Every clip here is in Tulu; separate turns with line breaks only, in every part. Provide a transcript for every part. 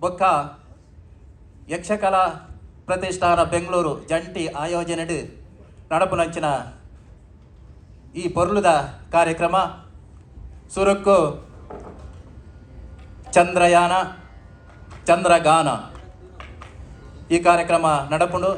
ಬೊಕ್ಕ ಯಕ್ಷಕಲಾ ಪ್ರತಿಷ್ಠಾನ ಬೆಂಗಳೂರು ಜಂಟಿ ಆಯೋಜನೆಡ್ ನಡಪುನಂಚಿನ ಈ ಪೊರ್ಲುದ ಕಾರ್ಯಕ್ರಮ. ಸುರುಕ್ಕು ಚಂದ್ರಯಾನ ಚಂದ್ರಗಾನ ಈ ಕಾರ್ಯಕ್ರಮ ನಡಪುಂಡು.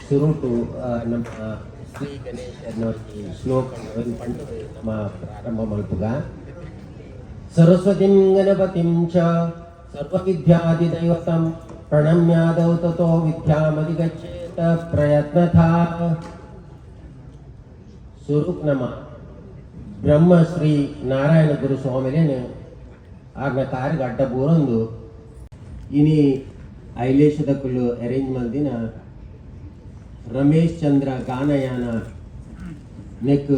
ಸುರುಟು ನಮ್ಮ ಶ್ರೀ ಗಣೇಶನ ಒಂಜಿ ಶ್ಲೋಕ ಪಂಡುದು ನಮ್ಮ ಪ್ರಾರಂಭ ಮಲ್ಪುಗ. ಸರಸ್ವತಿಂ ಗಣಪತಿಂ ಚ ಸರ್ವವಿದ್ಯಾದಿದೈವತಂ ಪ್ರಣಮ್ಯಾದೌ ತತೋ ವಿದ್ಯಾಮಧಿಗಚ್ಚೇತ ಪ್ರಯತ್ನಥಾ. ಸುರುಕ್ ನಮ್ಮ ಬ್ರಹ್ಮಶ್ರೀ ನಾರಾಯಣ ಗುರು ಸ್ವಾಮಿಲೇನು ಆರ್ನ ಕಾರಿಗೆ ಅಡ್ಡ ಬೂರೊಂದು ಇನಿ ಐಲೇಶದಕುಲು ಅರೇಂಜ್ ಮಲ್ದಿನ ರಮೇಶ್ ಚಂದ್ರ ಗಾನಯಾನ ನೆಕ್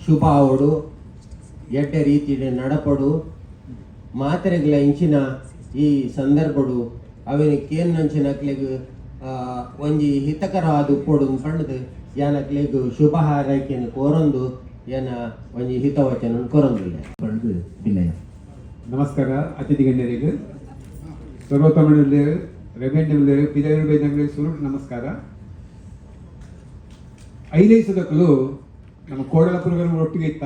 ಶುಭ ಆವಡು, ಎಡ್ಡೆ ರೀತಿಡ್ ನಡಪಡು. ಮಾತೆರೆಗ್ಲ ಇಂಚಿನ ಈ ಸಂದರ್ಭಡು ಅವೆನ್ ಕೇನ್ನಂಚಿನ ಅಕ್ಲೆಗ್ ಒಂಜಿ ಹಿತಕರವಾದ ಉಪ್ಪೊಡು ಪಂಡ್ದ್ ಯಾನ್ ಅಕ್ಲೆಗ್ ಶುಭ ಹಾರೈಕೆನ್ ಕೋರೊಂದು ಯಾನ ಒಂಜಿ ಹಿತವಚನ ಕೊರೊಂದುಲ್ಲೆ ಪಂಡ್ದ್ ಬಿನ್ನಯ.
ನಮಸ್ಕಾರ. ಅತಿಥಿ ಗಣ್ಯರಿಗೆ, ಸರ್ವೋತ್ತಮನುಲ್ಲೇರು, ರೆವೆನ್ಯೂ ಪಿದಯೂರು ಬೈದಂಗಲಿ ಸುರುಟ್ ನಮಸ್ಕಾರ. ಐಲೈಸದಕ್ಕಲು ನಮ್ಮ ಕೋಡಲ ಪ್ರೋಗ್ರಾಮ್ ಒಟ್ಟಿಗೆ ಇತ್ತ.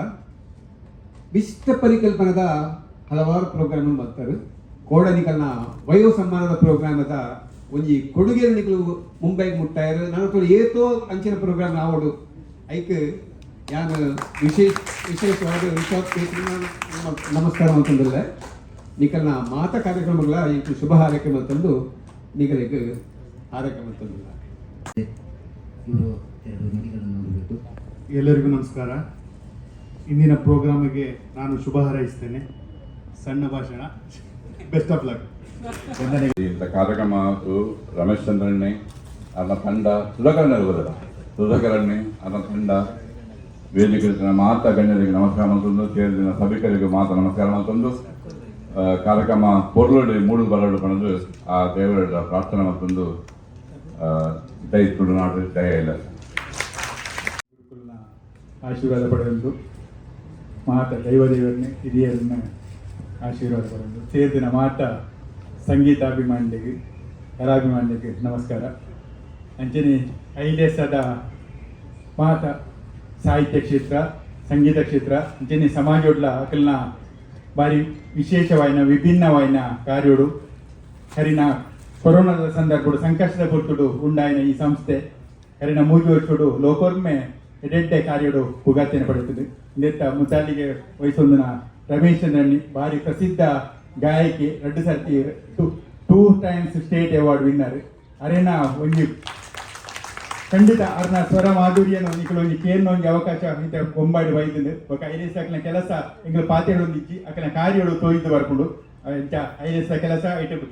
ವಿಶಿಷ್ಟ ಪರಿಕಲ್ಪನದ ಹಲವಾರು ಪ್ರೋಗ್ರಾಮ್ ಬರ್ತಾರೆ. ಕೋಡನಿಕಲ್ನ ವಯೋ ಸಮ್ಮಾನದ ಪ್ರೋಗ್ರಾಮದ ಒಂಜಿ ಕೊಡುಗೆ ನಿಕಲು ಮುಂಬೈಗೆ ಮುಟ್ಟಾಯರು. ನಾನು ಏತೋ ಅಂಚಿನ ಪ್ರೋಗ್ರಾಮ್ ಆವಡು. ಐಕ್ ಯಾನ್ ವಿಶೇಷವಾದ ವಿಶ್ವಾಸ ನಮಸ್ಕಾರ ಅಂತಂದಿಲ್ಲ. ನಿಕಲ್ನ ಮಾತ ಕಾರ್ಯಕ್ರಮಗಳ ಇಂಕು ಶುಭ ಹಾರೈಕೆ ಅಂತಂದು ನಿಕಲಿಗೆ ಹಾರೈಕೆ ಅಂತಂದಿಲ್ಲ.
ಇವರು ಎರಡು ನುಡಿಗಳನ್ನು ನುಡಿಬೇಕು.
ಎಲ್ಲರಿಗೂ ನಮಸ್ಕಾರ. ಇಂದಿನ ಪ್ರೋಗ್ರಾಮಿಗೆ ನಾನು ಶುಭ ಹಾರೈಸ್ತೇನೆ. ಸಣ್ಣ ಭಾಷಣ. Best of luck.
ಇಂಥ ಕಾರ್ಯಕ್ರಮ ರಮೇಶ್ ಚಂದ್ರಣ್ಣೆ ಅವನ ತಂಡ, ಸುಧಾಕರಣ್ಣ ಬರಲ್ಲ, ಸುಧಾಕರಣ್ಣೆ ಅವನ ತಂಡ, ವೇದಿಕೆ ಮಾತಾ ಗಣ್ಯರಿಗೆ ನಮಸ್ಕಾರ ಮತ್ತೊಂದು ಸೇರಿದಿನ ಸಭಿಕರಿಗೂ ಮಾತಾ ನಮಸ್ಕಾರ ಮತ್ತೊಂದು ಕಾರ್ಯಕ್ರಮ ಪೊರ್ಲುಡು ಮೂಡು ಬರಡು ಪಣದು ಆ ದೇವರ ಪ್ರಾರ್ಥನೆ ಮತ್ತೊಂದು. ಜೈ ತುಳುನಾಡು, ಜೈ ಇಲ್ಲ.
ಗುರುಕುಲ್ನ ಆಶೀರ್ವಾದ ಪಡೆಯಲು, ಮಾತ ದೈವ ದೇವರನ್ನೇ ಹಿರಿಯರನ್ನ ಆಶೀರ್ವಾದ ಪಡೆಯಲು ಸೇರಿದಿನ ಮಾತ ಸಂಗೀತಾಭಿಮಾನಿಗೆ, ಕಲಾಭಿಮಾನಿಗೆ ನಮಸ್ಕಾರ. ಅಂಚನೆ ಐಲೇಸದ ಮಾತ ಸಾಹಿತ್ಯ ಕ್ಷೇತ್ರ, ಸಂಗೀತ ಕ್ಷೇತ್ರ, ಅಂಚನೆ ಸಮಾಜೋಡ್ಲ ಅಕಲ್ನ ಬಾರಿ ವಿಶೇಷವಾಯಿನ ವಿಭಿನ್ನವಾಯಿನ ಕಾರ್ಯೋಡು. ಕರಿನ ಕೊರೋನಾದ ಸಂದರ್ಭಡು ಸಂಕಷ್ಟದ ಪೊರ್ತುಡು ಉಂಡಾಯಿನ ಈ ಸಂಸ್ಥೆ ಕರಿನ 3 ವರ್ಷಡು ಲೋಕೋರ್ಮೆ ಎಡೆಡ್ಡೆ ಕಾರ್ಯಡು ಪುಗಾತಿನ ಪಡೆಯುತ್ತದೆ. ಇಂದೆತ್ತ ಮುತಾಲಿಗೆ ವಹಿಸೊಂದಿನ ರಮೇಶ್ ಚಂದ್ರಣ್ಣಿ ಬಾರಿ ಪ್ರಸಿದ್ಧ ಗಾಯಕಿ, ರಡ್ಡು ಸರ್ತಿ two times state award winner. ಅರೇನ ಒಂಜಿ ಖಂಡಿತ ಅರ್ನ ಸ್ವರ ಮಾಧುರ್ಯನು ನಿಕುಲು ಒಂಜಿ ಕೇರ್ನ ಒಂಜಿ ಅವಕಾಶ ಇಂತ ಬೊಂಬಾಡಿ ಬೈದಿಂದು. ಬೊಕ ಐಲೇಸ್ ಅಕ್ಲೆನ ಕೆಲಸ ಎಂಕುಲು ಪಾತೆರೊಂದಿಜ್ಜಿ, ಅಕ್ಲೆನ ಕಾರ್ಯಡು ತೋಯ್ದು ಬರ್ಪುಂಡು. ಇಂಚ ಐಲೇಸ್ ಕೆಲಸ ಇಟ್ಟು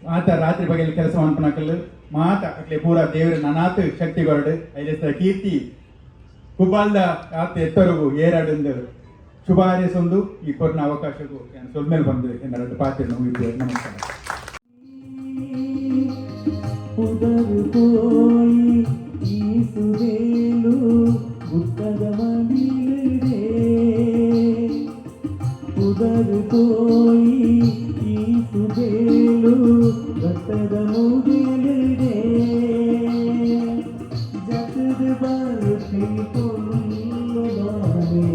ಮಾತ ರಾತ್ರಿ ಬಗೆಯಲ್ಲಿ ಕೆಲಸ ಮನ್ಪುನಕಲ್ ಮಾತ ಅಕ್ಲೆ ಪೂರ ದೇವರ ನನಾತ್ ಶಕ್ತಿ ಕೊರಡು. ಐಲೇಸ್ ಕೀರ್ತಿ ಕುಬಾಲ್ದ ಆತ ಎತ್ತರಗು ಏರಾಡುಂದು ಶುಭ ಹಾರೈಸೊಂದು ಈ ಕೊರ್ನ ಅವಕಾಶಕ್ಕೂ ಯಾನ್ ಸೊಲ್ಮೆಲ್ ಬಂದು ಎನ್ನ ರಡ್ಡ್ ಪಾತೆರ ಮುಗಿಪುವೆ. ನಮಸ್ಕಾರ.
ಪುದರ್ ಪೋಯಿ ಈ ಸುವೇಲು ಗುಟ್ಟದ ಮದಿಲುಡೆ, ಪುದರ್ ಪೋಯಿ ಈ ಸುಬೇಲು ಗಟ್ಟದ ಮುಗಿಲುಡೆ, ಜಗದ ಬರ್ಪಿ ಪೊನ್ನುದಾನೆ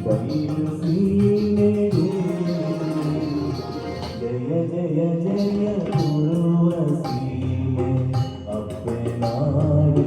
ಬೈಲು ಸೀಮೆಡೆ. ಜಯ ಜಯ ಜಯ ತುಳುವ ಸೀಮೆ ಅಪ್ಪೆ ನಾಡು.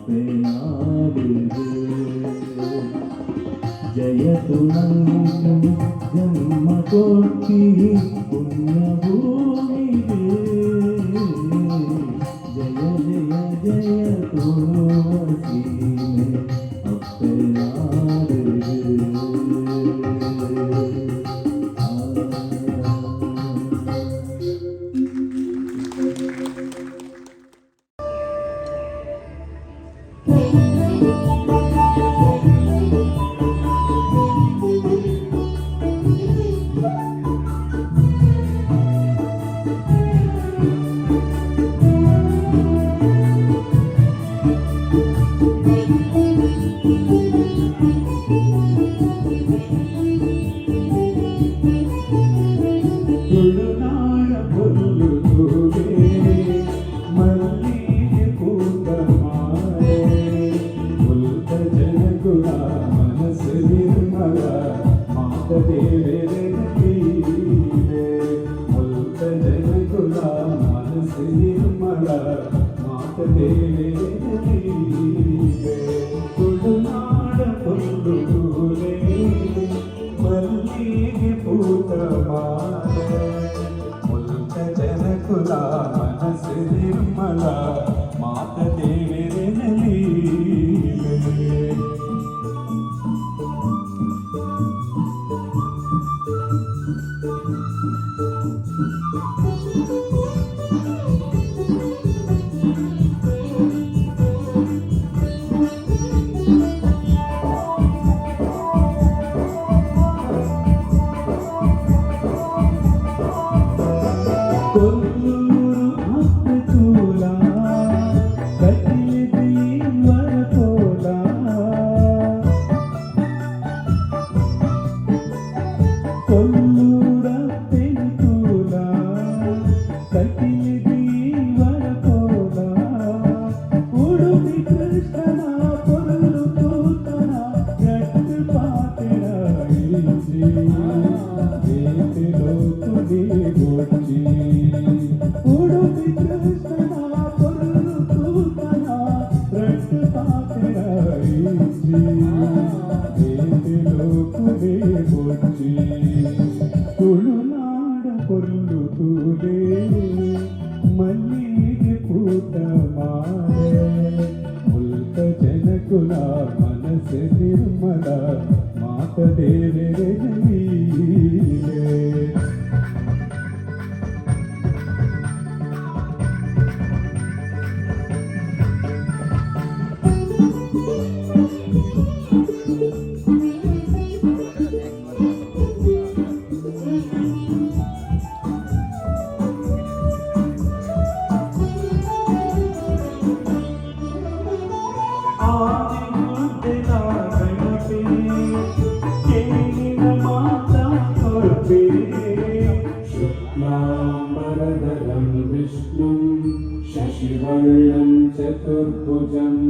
ಅಪ್ಪೆನಾಡಿಗೆ ಜಯ ತುಳಂಕು ಜನ್ಮ ಕೊಟ್ಟಿ ಪುಣ್ಯಭೂಮಿಗೆ. ಜಯ ಜಯ ಜಯ ತುಳುವ ಸೀಮೆ ಅಪ್ಪೆನಾಡಿಗೆ.
ತುಳುನಾಡ ಪೊರ್ಲು ತೂಲೆ, ಮಲ್ಲಿಗೆ ಪೂತ ಮಾಲೆ. ಮುಲ್ತ ಜನಕುಲ ಮನಸ್ಸು ನಿರ್ಮಲ, ಮಾತ ದೇವೆರೆನ ಲೀಲೆ. ಮುಲ್ತ ಜನಕುಲ ಮನಸ್ಸು ನಿರ್ಮಲ, ಮಾತ ದೇವೆರೆನ ಲೀಲೆ. ತುಳುನಾಡ ಪೊರ್ಲು ತೂಲೆ, ಮಲ್ಲಿಗೆ ಪೂತ ಮಾಲೆ. ಮುಲ್ತ ಜನಕುಲ ಮನಸ್ಸು ನಿರ್ಮಲ, ಮಾತ ದೇವೆರೆನ ಲೀಲೆ. ಕೊಲ್ಲೂರು ಅಪ್ಪೆ ತೂಲ, ಕಟಿಲು ದೇವರ ಕೋಲ. ಕೊಲ್ಲೂರಪ್ಪೆನ ತೂಲ, ಕಟಿಲು ದೇವರ ಕೋಲ. ಉಡುಪಿ ಕೃಷ್ಣನ ಪೊರ್ಲು ತೂತನ, ರಡ್ಡ್ ಪಾತೆರ ಇಜ್ಜಿ, ಬೇತೆ ಲೋಕೊಡೆ ಬೊಡ್ಚಿ. ಉಡುಪಿ ಕೃಷ್ಣನ ಪೊರ್ಲು ತೂತನ, ರಡ್ಡ್ ಪಾತೆರ ಇಜ್ಜಿ, ಬೇತೆ ಲೋಕೊಡೆ ಬೊಡ್ಚಿ. ತುಳುನಾಡ ಪೊರ್ಲು ತೂಲೆ, ಮಲ್ಲಿಗೆ ಪೂತ ಮಾಲೆ. ಮುಲ್ತ ಜನಕುಲ ಮನಸ್ಸು ನಿರ್ಮಲ, ಮಾತ ದೇವೆರೆನ ಲೀಲೆ. ಆದಿಗುಡ್ಡೆದ ಗಣಪೆ, ಕೇಣಿನ ಮಾತ ಕೊರ್ಪೆ.
शुक्लाम्बरधरं विष्णुं, शशिवर्णं चतुर्भुजम्.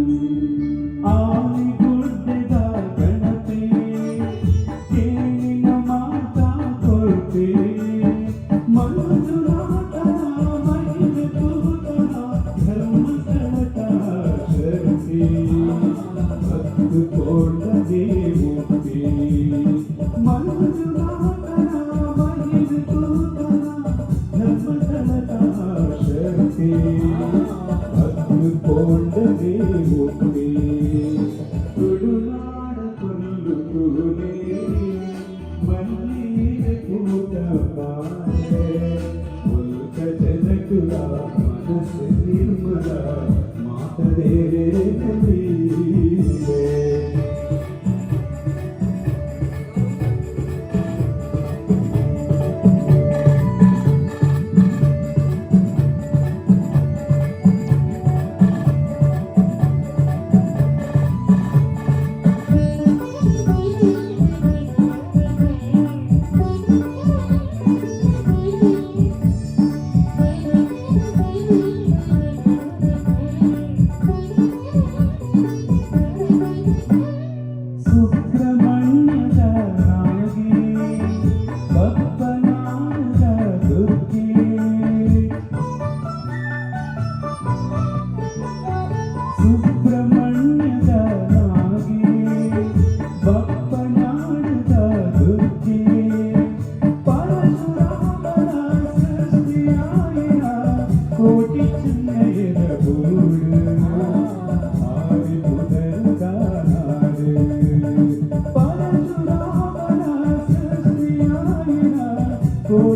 ಆದಿಗುಡ್ಡೆದ ಗಣಪೆ, ಕೇಣಿನ ಮಾತ ಕೊರ್ಪೆ. ಮಂಜುನಾಥನ ಮಹಿಮೆ ತೂತನ, ಧರ್ಮಸ್ಥಳದ ಶಕ್ತಿ. ಭಕ್ತ ಕೋಟಿ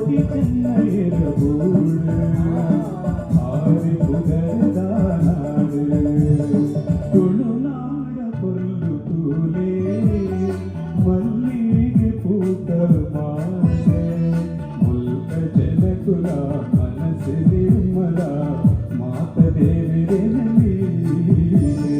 ಕೋಟಿ ಚೆನ್ನಯರ ಬೂಡು ಆರಿ ಪುದರ್ದ ನಾಡು. ತುಳುನಾಡ ಪೊರ್ಲು ತೂಲೆ, ಮಲ್ಲಿಗೆ ಪೂತ ಮಾಲೆ. ಮುಲ್ಕ ಜನಕುಲ ಮನಸ್ಸು ನಿರ್ಮಲ, ಮಾತ ದೇವರೆನ ಲೀಲೆ.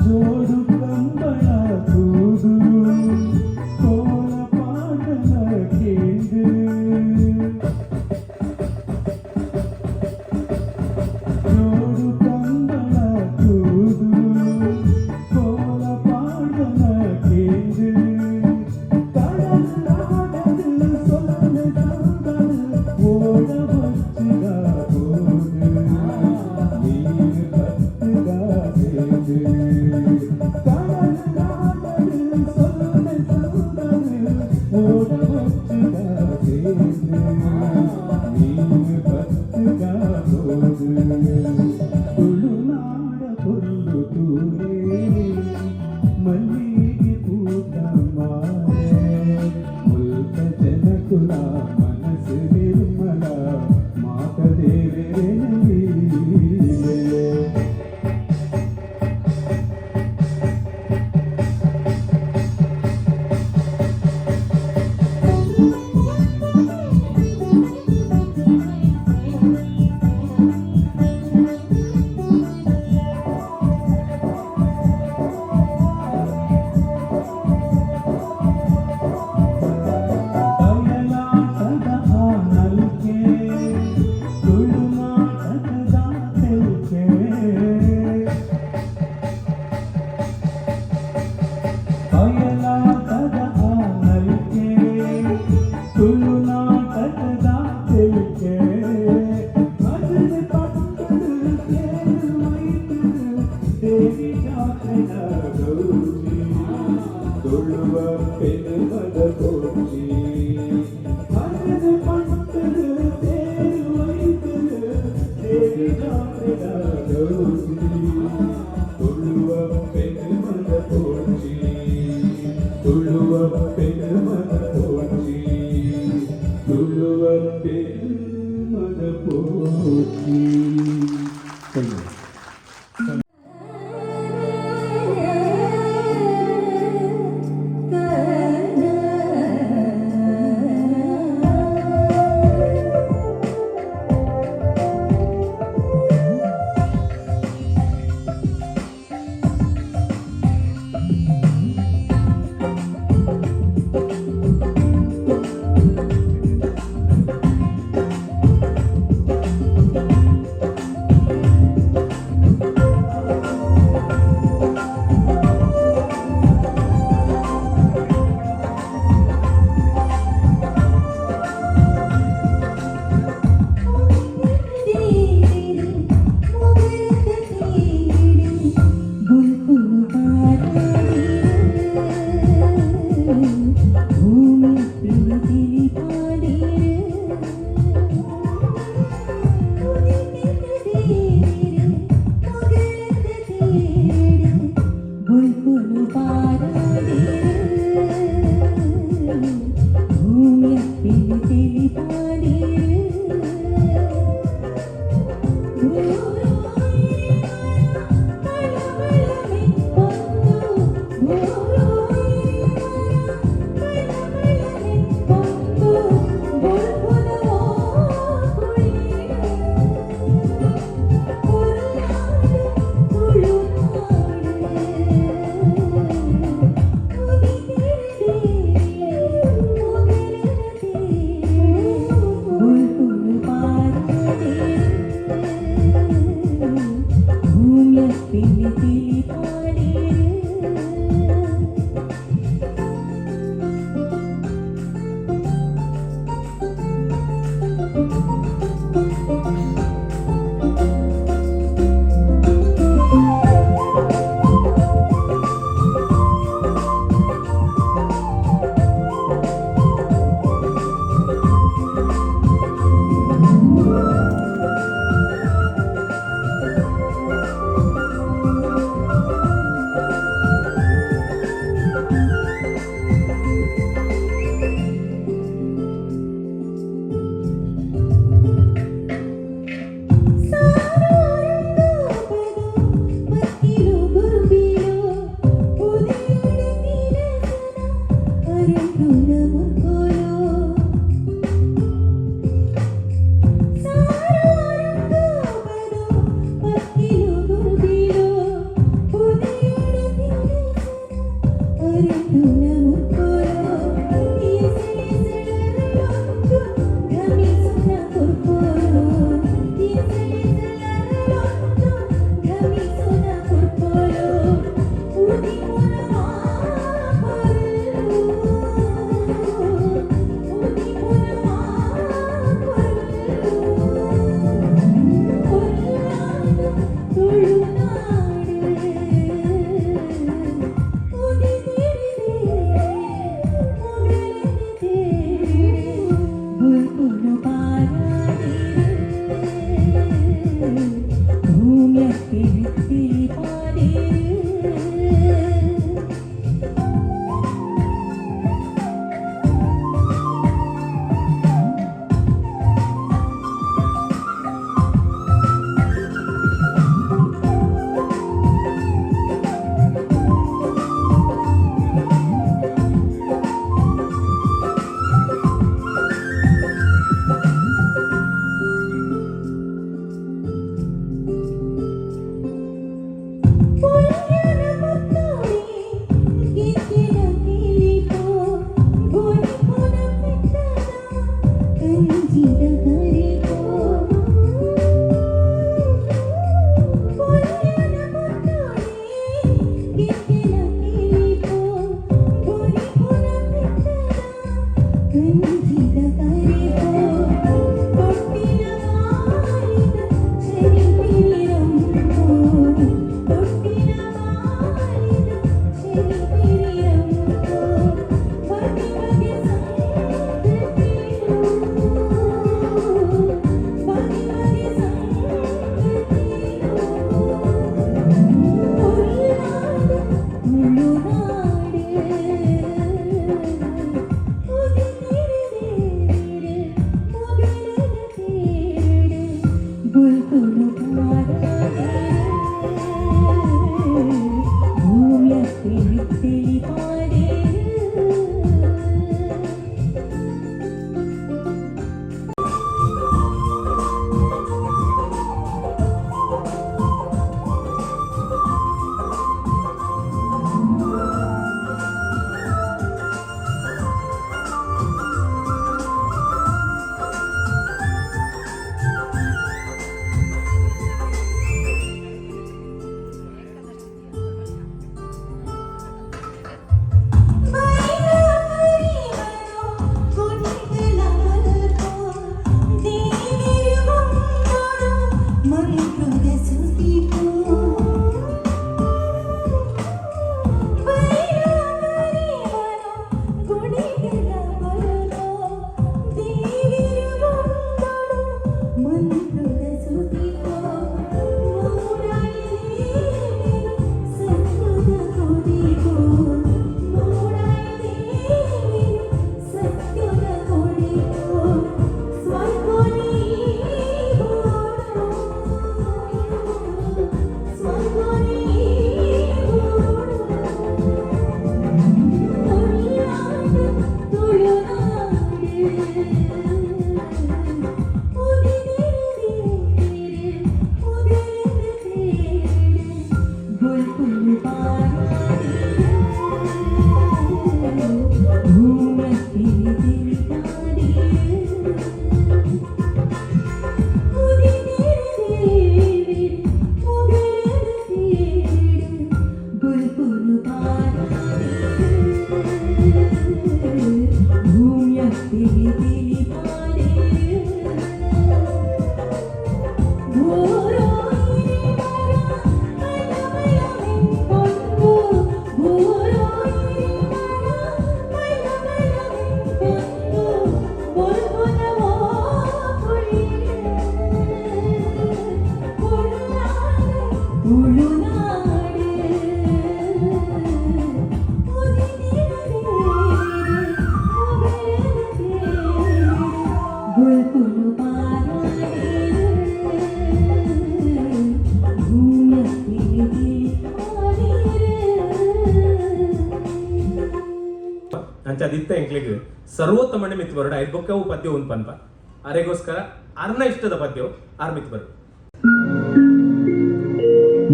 ಜೋಡು ಕಂಬಳ ತೂದು, ಕೋಲ ಪಾಟಲ ಕೇಂದು. ಜೋಡು ಕಂಬಳ ತೂದು, ಕೋಲ ಪಾಟಲ ಕೇಂದು. ಕಡಲಾಡದು ಸೊಲ್ಲು ತಂದದು, ಓಡ ಬಚ್ಚಿದ போது, நீர் பத்துதா சேது. கடலாடது சொல்லு தந்தது, ஓட வச்சுதா சேது, நீர் பத்துதா போது. ತುಳುನಾಡ ಪೊರ್ಲು ತೂಲೆ, ಮಲ್ಲಿಗೆ ಪೂತ ಮಾಲೆ. ಮುಲ್ಕ ಜನಕುಲ ಮನಸ್ಸು ನಿರ್ಮಲ, ಮಾತ ದೇವರೆನ ಲೀಲೆ. ಬಯಲಾಟದ ಆ ನಲಿಕೆ, ತುಳುನಾಟಕದ ತೆಲಿಕೆ. ಬಯಲಾಟದ ಆ ನಲಿಕೆ, ತುಳುನಾಟಕದ ತೆಲಿಕೆ. ಭಜನೆ ಪಟ್ಟದು ತೇರು ಒಯ್ತದು, ದೇವಿ ಜಾತ್ರೆದ ಗೌಜಿ, ತುಳುವ ಪೆರುಮದ ಪೋಜಿ. ಭಜನೆ ಪಟ್ಟದು ತೇರು ಒಯ್ತದು, ದೇವಿ ಜಾತ್ರೆದ ಗೌಜಿ, ತುಳುವ ಪೆರುಮದ ಪೋಜಿ. ತುಳುವ ಪೆರುಮದ ಪೋಜಿ, ತುಳುವ ಪೆರುಮದ ಪೋಜಿ. Thank you.
ಅಂಚ ಅದಿತ್ತ ಎಂಕ್ಲೆಗ್ ಸರ್ವೋತ್ತಮಣ್ಣೆ ಮಿತ್ ಬರೋಡ ಐದು ಬೊಕ್ಕವು ಪದ್ಯ ಒಂದು ಪನ್ಪ ಅರೆಗೋಸ್ಕರ ಅರ್ನ ಇಷ್ಟದ ಪದ್ಯವು ಆರ್ ಮಿತ್ ಬರು.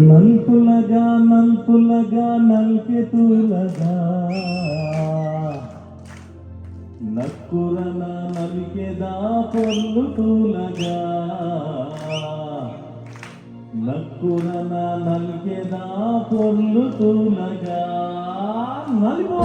ನಲ್ಪುಲಗ ನಲ್ಪುಲಗ ನಲ್ಕೆ ತೂಲಗ, ನಕ್ಕುರನ ನಲಿಕೆದ ಪೊರ್ಲು ತೂಲಗ, ನಕ್ಕುರನ ನಲಿಕೆದ ಪೊರ್ಲು ತೂಲಗ ನಲಿಬೋ.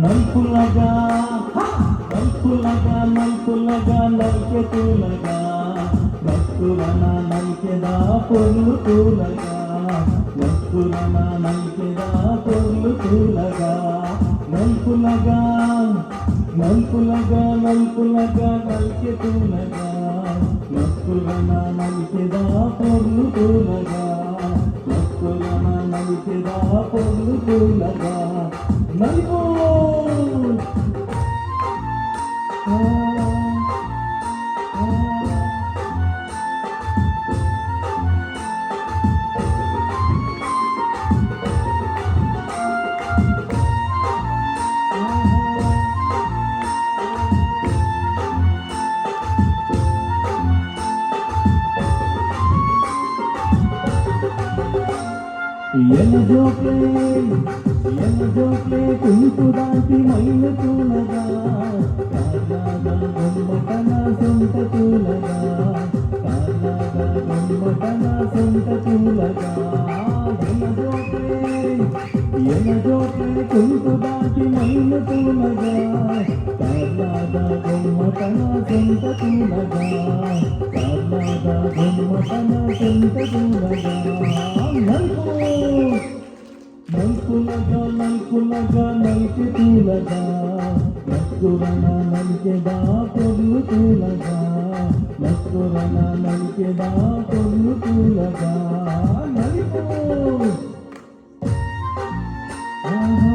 నల్పులగా నల్పులగా నల్పులగా నల్కె తూలగా, నక్కులన నల్కెదా పొర్లు తూలగా, నక్కులన నల్కెదా పొర్లు తూలగా, నల్పులగా నల్పులగా నల్పులగా నల్కె తూలగా, నక్కులన నల్కెదా పొర్లు తూలగా, నక్కులన నల్కెదా పొర్లు తూలగా నల్పో. ಎನ ಜೋಕ್ಲೆ ಎನ ಜೋಕ್ಲೆ ಕುಂಕುದಾಂತಿ ಮೈನ ತೂಲಗ ಕಾರ್ಲಾದ ಗೊಮ್ಮಟನ ಸೊಂಟ ತೂಲಗ ಕಾರ್ಲಾದ ಗೊಮ್ಮಟನ ಸೊಂಟ ತೂಲಗ ಎನ ಜೋಕ್ಲೆ ಎನ ಜೋಕ್ಲೆ ಕುಂಕುದಾಂತಿ ಮೈನ ತೂಲಗ ಕಾರ್ಲಾದ ಗೊಮ್ಮಟನ ಸೊಂಟ ತೂಲಗ ಕಾರ್ಲಾದ ಗೊಮ್ಮಟನ ಸೊಂಟ ತೂಲಗ ನಲ್ಕು ನಲ್ಕುಲಗ ನಲ್ಕುಲಗ ನಲ್ಕೆ ತೂಲಗ ನಕ್ಕುರನ ನಲ್ಕೆದ ಪೊರ್ಲು ತೂಲಗ ನಕ್ಕುರನ ನಲ್ಕೆದ ಪೊರ್ಲು ತೂಲಗ ನಲಿಪು ಆಹಾ.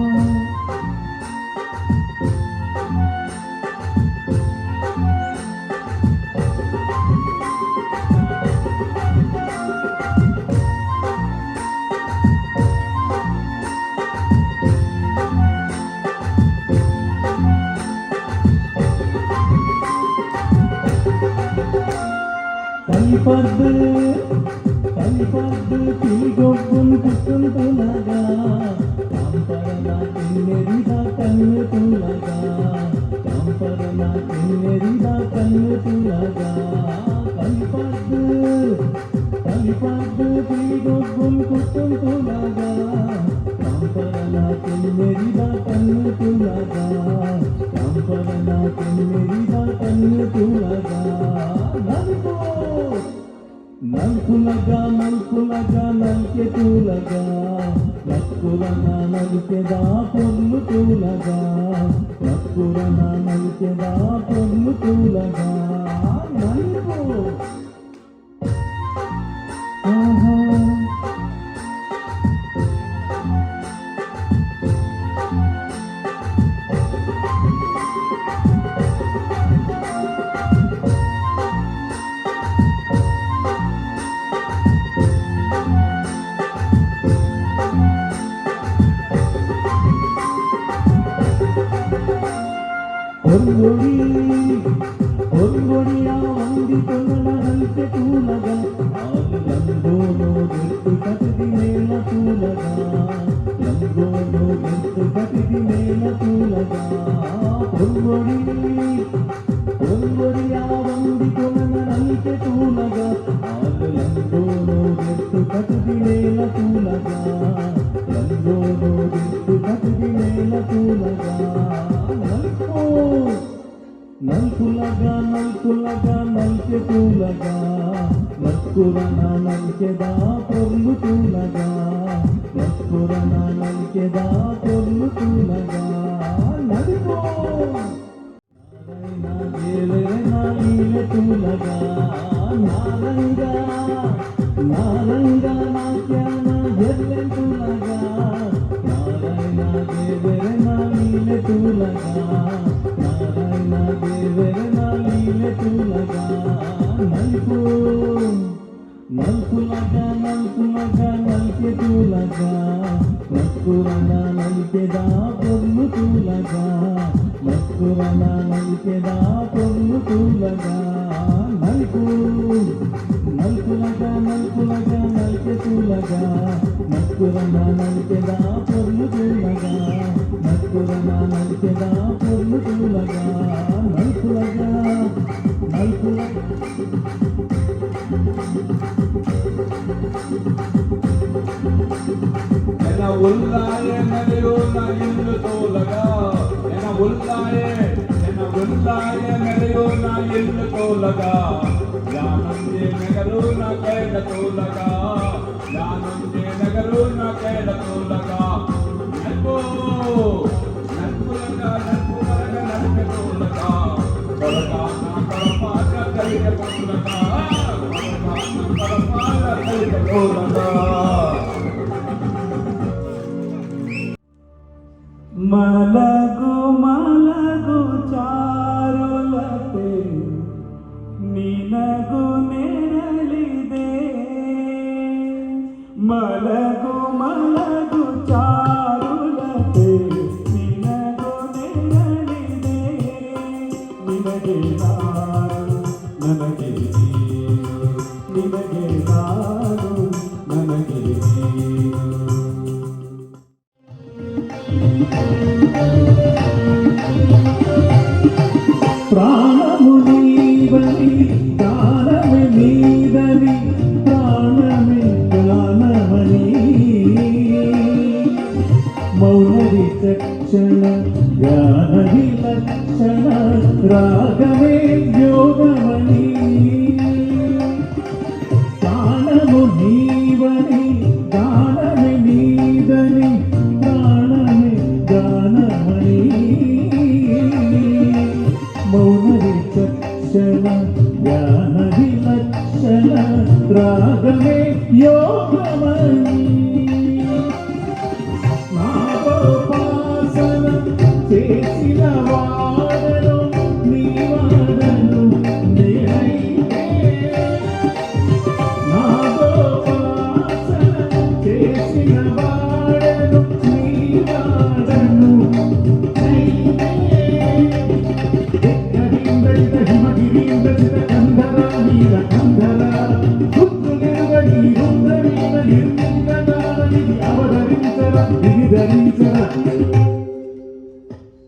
ಕಲಿಪದ್ದು ಕಲಿಪದ್ದು ಕಿವಿಗೊಬ್ಬನ್ ಕುತ್ತುನ್ ತುಲಗ ಕಾಂಪರನ ಕಿನ್ನೆರಿದ ಕಣ್ಣು ತುಲಗ ಕಾಂಪರನ ಕಿನ್ನೆರಿದ ಕಣ್ಣು ತುಲಗ ಕಲಿಪದ್ದು ಕಲಿಪದ್ದು ಕಿವಿಗೊಬ್ಬನ್ ಕುತ್ತುನ್ ತುಲಗ ಕಾಂಪರನ ಕಿನ್ನೆರಿದ ಕಣ್ಣು ತುಲಗ ಕಾಂಪರನ ಕಿನ್ನೆರಿದ ಕಣ್ಣು ತುಲಗ ನಲ್ಕು ನಲ್ಕುಲಗ ನಲ್ಕುಲಗ ನಲ್ಕೆ ತೂಲಗ ನಕ್ಕುರನ ನಲ್ಕೆದ ಪೊರ್ಲು ತೂಲಗ ನಕ್ಕುರನ ನಲ್ಕೆದ ಪೊರ್ಲು ತೂಲಗ ನಲ್ಕು ಆಹಾ. பொன்கொடி பொன்கொடியா வந்தி தொங்கன நல்ಕೆ ತೂಲಗ ಆಲು ಲಂಗೋನು ಗೆಟ್ಟು ಕಟ್ಟಿದಿ ಮೇಲ ತೂಲಗ ಲಂಗೋನು ಗೆಟ್ಟು ಕಟ್ಟಿದಿ ಮೇಲ ತೂಲಗ பொன்கொடி பொன்கொடியா வந்தி தொங்கன நல்ಕೆ ತೂಲಗ ಆಲು ಲಂಗೋನು ಗೆಟ್ಟು ಕಟ್ಟಿದಿ ಮೇಲ ತೂಲಗ ಲಂಗೋನು ಗೆಟ್ಟು ಕಟ್ಟಿದಿ ಮೇಲ ತೂಲಗ ನಲ್ಕು ನಲ್ಕುಲಗ ನಲ್ಕುಲಗ ನಲ್ಕೆ ತೂಲಗ ನಕ್ಕುರನ ನಲ್ಕೆದ ಪೊರ್ಲು ತೂಲಗ ನಕ್ಕುರನ ನಲ್ಕೆದ ಪೊರ್ಲು ತೂಲಗ ನಲಿಪೋ ನಾರಾಯಣ ದೇವರನ ಲೀಲೆ ತೂಲಗ ನಾರಂಗ ನಾರಂಗ ನಾಟ್ಯನ ಎರ್ಲೆ ತೂಲಗ ನಾರಾಯಣ ದೇವರನ ಲೀಲೆ ತೂಲಗ ನಾರಾಯಣ ದೇವರನ ಲೀಲೆ ತೂಲಗ ನಲ್ಕು ನಲ್ಕುಲಗ ನಲ್ಕುಲಗ ನಲ್ಕೆ ತೂಲಗ ನಕ್ಕುರನ ನಲ್ಕೆದ ಪೊರ್ಲು ತೂಲಗ ನಕ್ಕುರನ ನಲ್ಕೆದ ಪೊರ್ಲು ತೂಲಗ ನಲ್ಕು ನಲ್ಕುಲಗ ನಲ್ಕುಲಗ ನಲ್ಕೆ ತೂಲಗ ನಕ್ಕುರನ ನಲ್ಕೆದ ಪೊರ್ಲು ತೂಲಗ ನಕ್ಕುರನ ನಲ್ಕೆದ ಪೊರ್ಲು ತೂಲಗ ನಲ್ಕುಲಗ ನಲ್ಕುಲಗ
ಎನ ಉಲ್ಲಾಯೆ ಮೆರೆಯೋನ ಇಲ್ಲು ತೋಲಗ ಎನ ಉಲ್ಲಾಯೆ ಎನ ಉಲ್ಲಾಯೆ ಮೆರೆಯೋನ ಇಲ್ಲು ತೋಲಗ ಯಾನಂದೆ ನಗರೋನ ಕೈಲ ತೋಲಗ ಯಾನಂದೆ ನಗರೋನ ಕೈಲ ತೋಲಗ ನಲ್ಕೋ ನಲ್ಕುಲಗ ನಲ್ಕುಲಗ ನಲ್ಕ ತೋಲಗ ಕೊರಗಾನ ಕೊರಪಾದ ಕಲಿಕ ತೋಲಗ ಕೊರಗಾನ ಕೊರಪಾದ ಕಲಿಕ ತೋಲಗ.
ಮಲಗು ಮಲಗು ಚಾರುಲತೆ ನಿನಗು ನೆರಳಿದೆ ಮಲಗು ಮಲಗು ಚಾರುಲತೆ ನಿನಗು ನೆರಳಿದೆ ನಿನಗೆ ನಾನು ನನಗೆ ನೀನು ನಿನಗೆ ನಾನು ನನಗೆ ನೀನು. ದರ್ಶನ ಜ್ಞಾನ ವಿಲಕ್ಷಣ ರಾಗమే ಯೋಗಮಣಿ నాదోపాసన చేసిన వాడను నీవాడను నేనైతే నాదోపాసన చేసిన వాడను నీవాడను నైతే హిమగిరీంద్రజిత కంధర నీల కంధర రుద్రునిరుగని రుద్రవీణ నిర్మింగదాననిధి అవతరించర విధరించర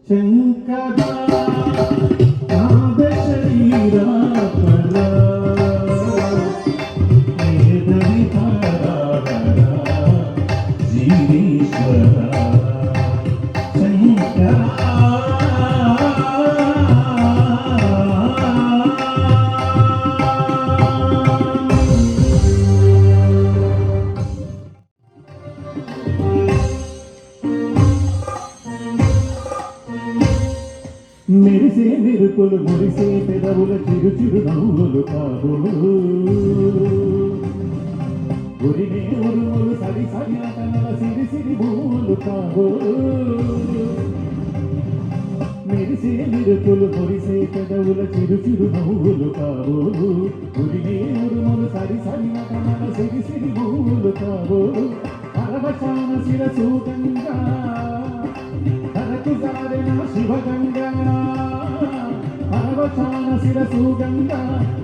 శంకర నాద శరీరా పర వేద విహార జీవేశ్వర శంకర. మెరిసే మెరుపులు మురిసే పెదవుల చిరు చిరు నవ్వులు కాబోలు ఉరిమే ఉరుములు సరి సరి నటనల సిరి సిరి భూములు కాబోలు మెరిసే మెరుపులు మురిసే పెదవుల చిరు చిరు నవ్వులు కాబోలు ఉరిమే ఉరుములు సరి సరి నటనల సిరి సిరి భూములు కాబోలు పరవశాన శిరసూగంగా ధరకు జారిన శివగంగా పరవశాన శిరసూగంగా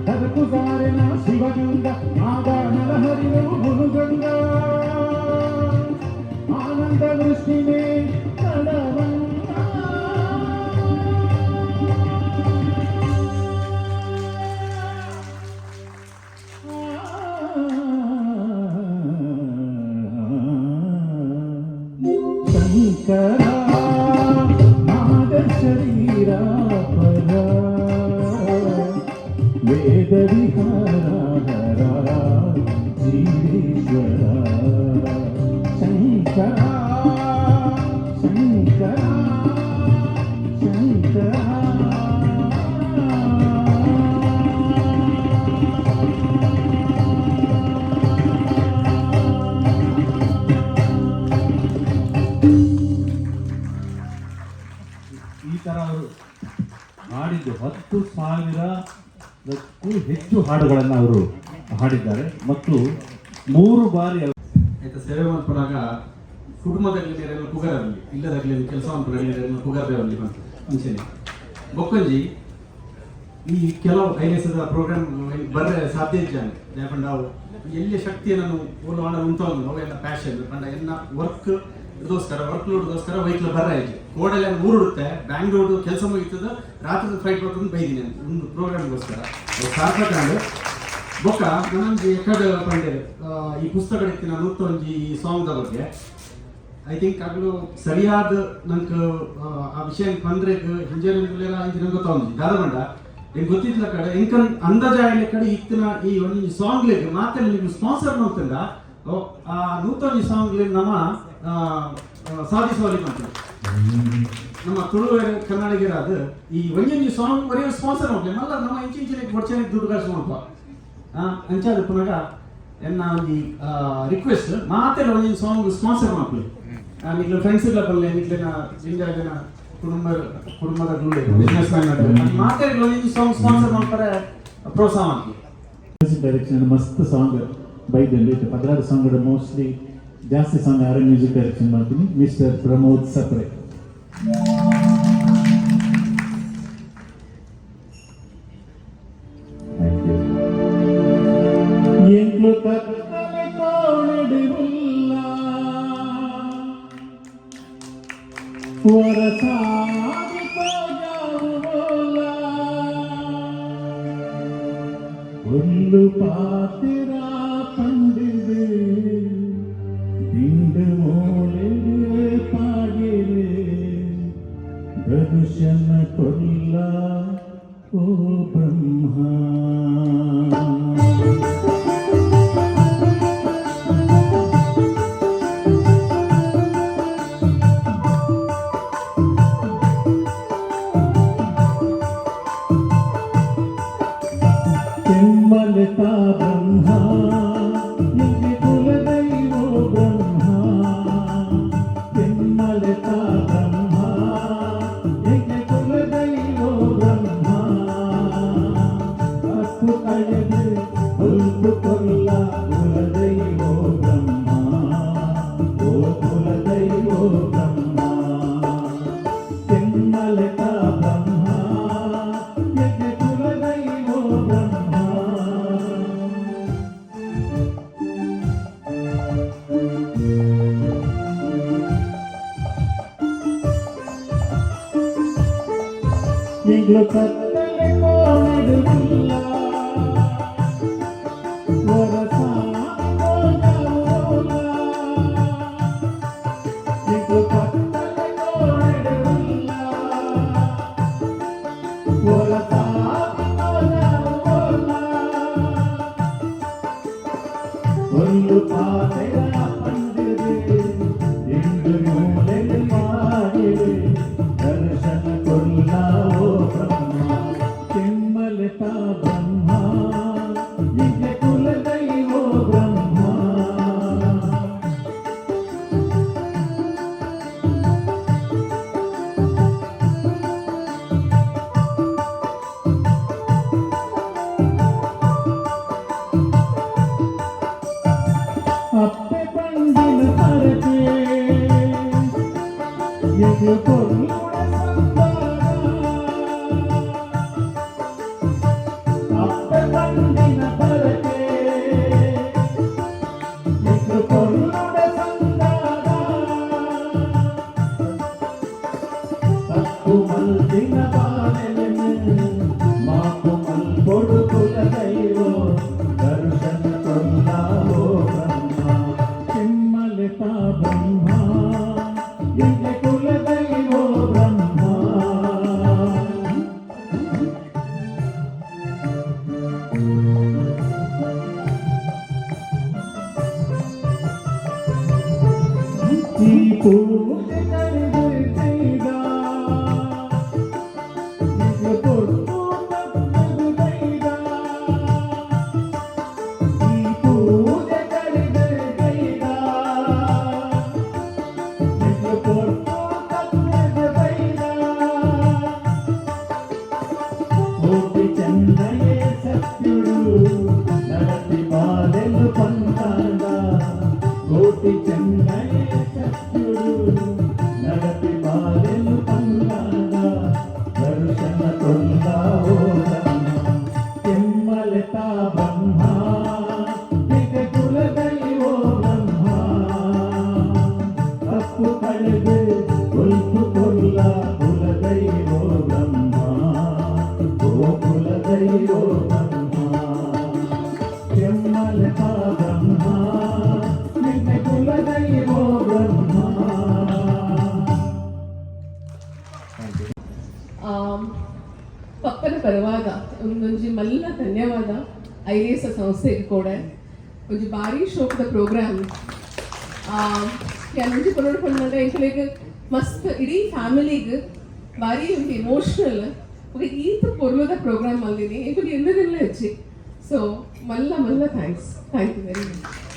ధరకు జారిన శివగంగా నాగా నరహరి మునుగంగా ఆనంద వృష్టినే తడవంగా. శంకర నాద శరీరా పర వేద విహార జీవేశ్వర శంకర శంకర శంకర.
ಈ ಥರ ಅವರು ಹಾಡಿದ್ದು 10,000ಕ್ಕೂ ಹೆಚ್ಚು ಹಾಡುಗಳನ್ನು ಅವರು ಹಾಡಿದ್ದಾರೆ ಮತ್ತು ಮೂರು ಬಾರಿ
ಆಯ್ತಾ ಸೇವೆ ಮನ್ಪುನಾಗ ಕುಟುಂಬದಲ್ಲಿ ನೀರೆಲ್ಲ ಪುಗರಲ್ಲಿ ಇಲ್ಲದಾಗಲಿ ಕೆಲಸ ಮನ್ಪುನಾಗ ನೀರೆಲ್ಲ ಪುಗರ್ದೇವಲ್ಲಿ ಅಂಚೆನೆ ಬೊಕ್ಕಂಜಿ ಈ ಕೆಲವು ಕೈಲಾಸದ ಪ್ರೋಗ್ರಾಮ್ ಬರ್ರೆ ಸಾಧ್ಯ ಇದ್ದಾನೆ. ಯಾಕಂದ್ರೆ ನಾವು ಎಲ್ಲಿ ಶಕ್ತಿಯನ್ನು ಓಲವಾಣ ಉಂಟು ಅವೆಲ್ಲ ಪ್ಯಾಷನ್ ಪಂಡ ಎನ್ನ ವರ್ಕ್ ಇದೋಸ್ಕರ ವರ್ಕ್ ಲೋಡ್ಗೋಸ್ಕರ ವೆಹಿಕಲ್ ಬರ್ರ ಇಜ್ಜಿ ಕೋಡಲ್ಲಿ ಊರುಡುತ್ತೆ ಬ್ಯಾಂಗ್ಳೂರು ಕೆಲಸ ಮುಗೀತದ ರಾತ್ರಿ ಫ್ಲೈಟ್ ಬರ್ತದೆ ಬೈದಿನಿ ಒಂದು ಪ್ರೋಗ್ರಾಮ್ಗೋಸ್ಕರ ಸಾರ್ಥಕ. ಅಂಡ್ ಬೊಕ್ಕ ನಾನೊಂಜಿ ಎಕಡ್ ಪಂಡೆ ಈ ಪುಸ್ತಕ ಇತ್ತಿನ ನೂತೊಂಜಿ ಈ ಸಾಂಗ್ದ ಬಗ್ಗೆ I think ಅಗ್ಲು ಸರಿಯಾದ ನಂಗೆ ಆ ವಿಷಯ ಪಂದ್ರೆ ಹಿಂಜೆ ಇಂಜಿನ ಗೊತ್ತಾವಂಜಿ ದಾದ ಬಂಡ ಎಂಕ್ ಗೊತ್ತಿದ್ಲ ಕಡೆ ಎಂಕನ್ ಅಂದಾಜ ಆಯ್ಲೆ ಕಡೆ ಇತ್ತಿನ ಈ ಒಂಜಿ ಸಾಂಗ್ ಲೆಗ್ ಮಾತೆಲ್ಲ ನೀವು ಸ್ಪಾನ್ಸರ್ ನೋಡ್ತಿಂದ ಆ ನೂತೊಂಜಿ ಸಾಂಗ್ ನಮ್ಮ ಸಾಧಿಸುವಲ್ಲಿ ಮಾಡ್ತೀವಿ. ನಮ್ಮ ತುಳುವೆರ್ ಕನ್ನಡಿಗರಾದ ಈ ಒಂಜೊಂಜಿ ಸಾಂಗ್ ಬರೀ ಸ್ಪಾನ್ಸರ್ ಮಾಡ್ಲಿ ಮಲ್ಲ ನಮ್ಮ ಇಂಚಿಂಚಿನ ಕೊಡ್ಚನೆ ದುಡ್ಡು ಖರ್ಚು ಮಾಡ್ಪ ಅಂಚಾದ ಪುನಗ ಎನ್ನ ಒಂಜಿ ರಿಕ್ವೆಸ್ಟ್ ಮಾತೆಲ್ಲ ಒಂಜಿ ಸಾಂಗ್ ಸ್ಪಾನ್ಸರ್ ಮಾಡ್ಲಿ. ನಿಕ್ಲ ಫ್ರೆಂಡ್ಸ್ ಇಲ್ಲ ಬಲ್ಲೆ ನಿಕ್ಲೆನ ಜಿಂಜ ಜನ ಕುಟುಂಬ ಕುಟುಂಬದ ಬಿಸ್ನೆಸ್ ಮ್ಯಾನ್ ಮಾತೆಲ್ಲ ಒಂಜಿ ಸಾಂಗ್ ಸ್ಪಾನ್ಸರ್ ಮಾಡ್ತಾರೆ ಪ್ರೋತ್ಸಾಹ ಮಾಡ್ಲಿ.
ಮ್ಯೂಸಿಕ್ ಡೈರೆಕ್ಷನ್ ಮಸ್ತ್ ಸಾಂಗ್ ಬೈದಲ್ಲಿ 16 ಸಾಂಗ್ ಮೋಸ್ಟ್ಲಿ ಜಾಸ್ತಿ ಸಾಂಗ್ ಯಾರೇ ಮ್ಯೂಸಿಕ್ ಡೈರೆಕ್ಷನ್ ಮಾಡ್ತೀನಿ mister Pramod Sapre.
Thank you.
ಎಂಕ್ಲು ಕತ್ತಲೆ ಕೋಣೆಡಿರುಲ್ಲ ವರಸಾದಿ ತೋಜಾವುಲ್ಲ ಒಲ್ಲು ಪಾತಿರ ಪಂಡಿದೆ ದಿಂಡು ಮೋಳೆಗೆ ಪಾಡಿರೆ ದರ್ಶನ ಕೊಲ್ಲ ಓ ಬ್ರಹ್ಮ.
ಕೆಮ್ಮಲೆತ ಬ್ರಹ್ಮ ನಿಮಗೆ ಕುಲದೈವೋ ಬ್ರಹ್ಮ. ಕೆಮ್ಮಲೆತ ಬ್ರಹ್ಮ ನಿಮಗೆ ಕುಲದೈವೋ ಬ್ರಹ್ಮ. ತಪ್ಪು ಕಳೆದು ಉಲ್ಪು ಕೊಲ್ಲ ಕುಲದೈವೋ ಬ್ರಹ್ಮ, ಓ ಕುಲದೈವೋ ಬ್ರಹ್ಮ. ಕೆಮ್ಮಲೆತ ಬ್ರಹ್ಮ ಯಜ್ಞ ಕುಲದೈವೋ ಬ್ರಹ್ಮ. ಎಂಗ್ಲು ಕತ್ತಲೆ ಕೋಣೆಡುಲ್ಲ ವರಸಾಗೋಜಾವೋಲ. ಎಂಗ್ಲು ಕತ್ತಲೆ ಕೋಣೆಡುಲ್ಲ ವರಸಾಗೋಜಾವೋಲ. ಒಂದು ಪಾತೆರ ಪಂಡಿದೆ ಇಂದು ಮೂಲೆಗೆ ಮಾಡಿದೆ ದರ್ಶನ ಕೊಲ್ಲಾವೋ ಬ್ರಹ್ಮ. ಕೆಮ್ಮಲೆತ ಬ್ರಹ್ಮ ನಿಜ ಕುಲದೈವೋ ಬ್ರಹ್ಮ. ಅಪ್ಪೆ ಪಂಡಿನ ಪರಕೆ ಎದು ಕೊಲ್ಲುಡ ಸಂದಾನ. ಅಪ್ಪೆ ಪಂಡಿನ ಪರಕೆ ಎದು ಕೊಲ್ಲುಡ ಸಂದಾನ. ತಪ್ಪು ಮಲ್ದಿನ ಬಾಳೆಲೆನು ಮಾಪು ಮಲ್ಪೊಡು ಕುಲದೈವೋ ದರ್ಶನ ಕೊಲ್ಲಾವೋ ಬ್ರಹ್ಮ. ಕೆಮ್ಮಲೆತ ಬ್ರಹ್ಮ ಯಜ್ಞ ಕುಲದೈವೋ ಬ್ರಹ್ಮ. ಈ ಪೂಜೆ ಕಳೆದು ಕೈದ ಇದು ಕೊಟ್ಟು ತಪ್ಪದು ಕೈದ. ಈ ಪೂಜೆ ಕಳೆದು ಕೈದ ಇದು ಕೊಟ್ಟು ತಪ್ಪದು ಕೈದ. ಕೋಟಿ ಚಂದಯೇ ಸತ್ಯುಡು ನಡತಿ ಬಾಲೆಲು ಪಂತಾಂಡ. ಕೋಟಿ ಚಂದಯೇ ಸತ್ಯುಡು ನಡತಿ ಬಾಲೆಲು ಪಂತಾಂಡ ದರ್ಶನ ಕೊಲ್ಲಾವೋ ಬ್ರಹ್ಮ. ಕೆಮ್ಮಲೆತ ಬ್ರಹ್ಮ ನಿಜ ಕುಲದೈವೋ ಬ್ರಹ್ಮ. ತಪ್ಪು ಕಳೆದು ಕೊಲ್ಪು ಕೊಲ್ಲ ಕುಲದೈವೋ ಬ್ರಹ್ಮ, ಓ ಕುಲದೈವೋ ಬ್ರಹ್ಮ. ಕೆಮ್ಮಲೆತ ಬ್ರಹ್ಮ ನಿಜ ಕುಲದೈವೋ ಬ್ರಹ್ಮ.
ಪಪ್ಪನ ಪರವಾದ ಒಂದೊಂಜಿ ಮಲ್ಲ ಧನ್ಯವಾದ ಐಎಎಸ್ ಸಂಸ್ಥೆಗೆ ಕೂಡ. ಒಂಜಿ ಭಾರಿ ಶೋಕದ ಪ್ರೋಗ್ರಾಮ್. ಒಂಜಿ ಪನೊಡು ಪಂಡ ಎಂಕ್ಲೆಗ್ ಮಸ್ತ್ ಇಡೀ ಫ್ಯಾಮಿಲಿಗ್ ಭಾರಿ ಒಂಜಿ ಇಮೋಷನಲ್. ಈತ ಪೊರ್ಲುದ ಪ್ರೋಗ್ರಾಮ್ ಮಲ್ದಿನಿ ಎಂಕುಲು ಎಂದದಿಲ್ಲ ಹೆಚ್ಚಿ. ಸೊ ಮಲ್ಲ ಮಲ್ಲ thanks, thank you very much.